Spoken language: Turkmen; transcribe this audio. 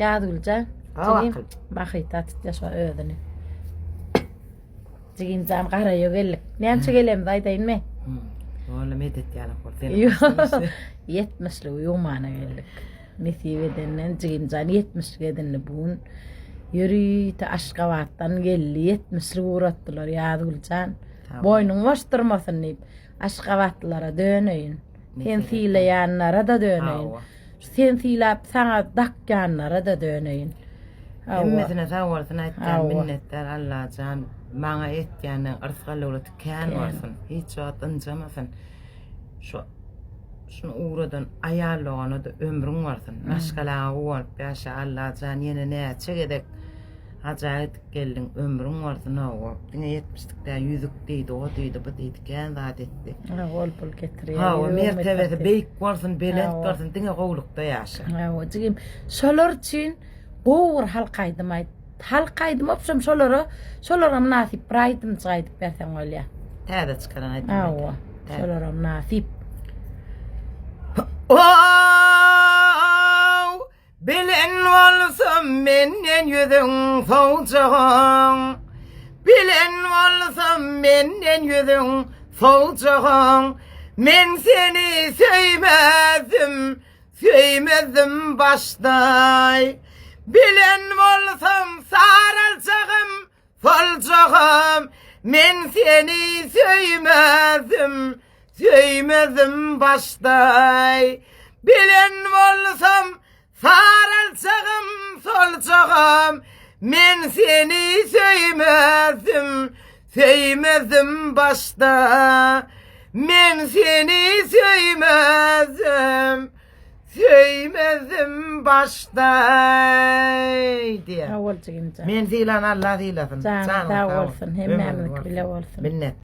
Ýazgüljan. Hawa, Jigim akyl. Mahyta tutýar şu özüni. Jigimjan garaýa geldik. Näme gelemzi aýdaýynmy? Walla medet ýalak bol. Sen Ýok. Ýetmişligi ýumana geldik. Nesip edenden jigimjan ýetmişlik edindi bu gün. Ýörite Aşgabatdan geldi. Ýetmişlik ugratdylar Ýazgüljan. Boýnuň boş durmasyn diýip. Aşgabatlylara döneýin. Sen sylaýanlara-da döneýin. Şu sen sylap saňa dakýanlara-da döneýin. Hemmesine sag bolsun aýtýan minnetdar Allajan maňa etýänden yrsgal döwleti kän bolsun. Hiç wagt ynjamasyn. Şu şuny ugradan aýal dogana-da ömrüň bolsun. Maşgalaňa guwanyp ýaşa Allajan ýene näçe gezek Haja gidip geldiň ömrüň bolsun hawa diňe ýetmişlik däl ýüzük diýdi o diýdi bu diýdi kän zat etdi. Hawa ol pul getirýär. Hawa mertebesi beýik bolsun belent bolsun diňe gowlukda ýaşa. Hawa jigim şolar üçin gowy bir halk aýdym aýt. Halk aýdymy obşem şolara şolara mynasyp bir aýdymjyk aýdyp berseň bolýar. Täze çykaran aýdym. Hawa şolara mynasyp. Ow! Bilen bolsam menden ýüzüň sowjagyň Bilen bolsam menden ýüzüň sowjagyň Men seni söýmezdim, söýmezdim başdaý Bilen bolsam saraljagym, soljagym Men seni söýmezdim, Söýmezdim başdaý, bilen bolsam, Saraljagym, soljagym, Men seni söýmezdim, Söýmezdim başda. Men seni söýmezdim, Söýmezdim başda. Diýýär. Sag bol jigimjan. Men sylan Allah sylasyn. Janyň sag bolsun, hemmämiziňki bile bolsun. Minnet.